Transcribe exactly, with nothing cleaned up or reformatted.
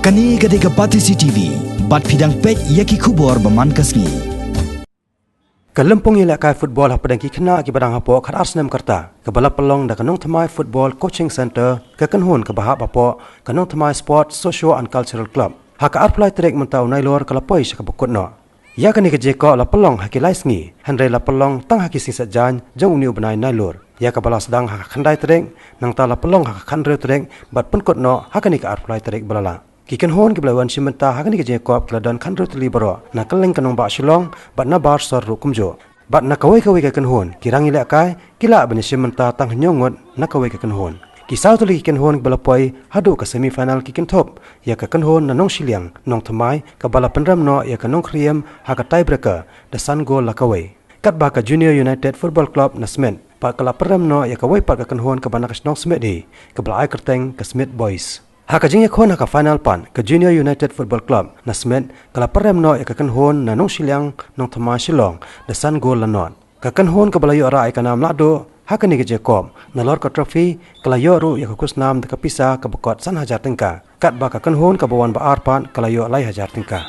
Kane ka dei ka Batesi T V, bad phi dang peit ïa ki khubor ba man ka sngi. Ka lympung ïalehkai football hapdeng ki khynnah kiba dang hapoh khatar snem ka rta, kaba la pynlong da ka Nongthymmai Football Coaching Centre, ka kynhun kaba hap hapoh ka Nongthymmai Sport Socio and Cultural Club, ha ka arphew lai tarik mynta u Nailur ka la poi sha kaba kut noh. Ïa kane ka jingïakob la pynlong ha ki lai sngi, hynrei la pynlong tang ha ki sngi Saitjaiñ jong une u bnai Nailur, ïa kaba la sdang ha ka khyndai tarik, nangta la pynlong ha ka khathynriew tarik, bad pynkut noh ha kane ka arphew lai tarik ba la lah. Ki kynhun kiba la wan shim bynta ha kane ka jingïakob ki la don khathynriew tylli baroh na kylleng ka nongbah Shillong, bad nabar sor ruh kumjuh. Bad na kawei kawei ka kynhun, ki rangïalehkai ki lah ban ïashim bynta tang hynñiew ngut na kawei ka kynhun. Ki saw tylli ki kynhun kiba la poi haduh ka semi final ki kynthup ïa ka kynhun na Nongshiliang, Nongthymmai, kaba la pynrem noh ïa ka Nongkhriem ha ka tiebreaker da san gol la kawei. Katba ka Junior United Football Club na Smit pat ka la pynrem noh ïa kawei pat ka kynhun kaba na ka shnong Smit hi, kaba la ai kyrteng ka Smit Boys. Ha ka jingïakhun ha ka final pat, ka Junior United Football Club na Smit ka la pynrem noh ïa ka kynhun na Nongshiliang, Nongthymmai, Shillong da san gol la nod. Ka kynhun kaba la ïoh rah ïa ka nam lahduh ha kane ka jingïakob, nalor ka trophy, ka la ïoh ruh ïa ka khusnam da ka pisa kaba kot san hajar tyngka, katba ka kynhun kaba wan ba ar pat ka la ïoh lai hajar tyngka.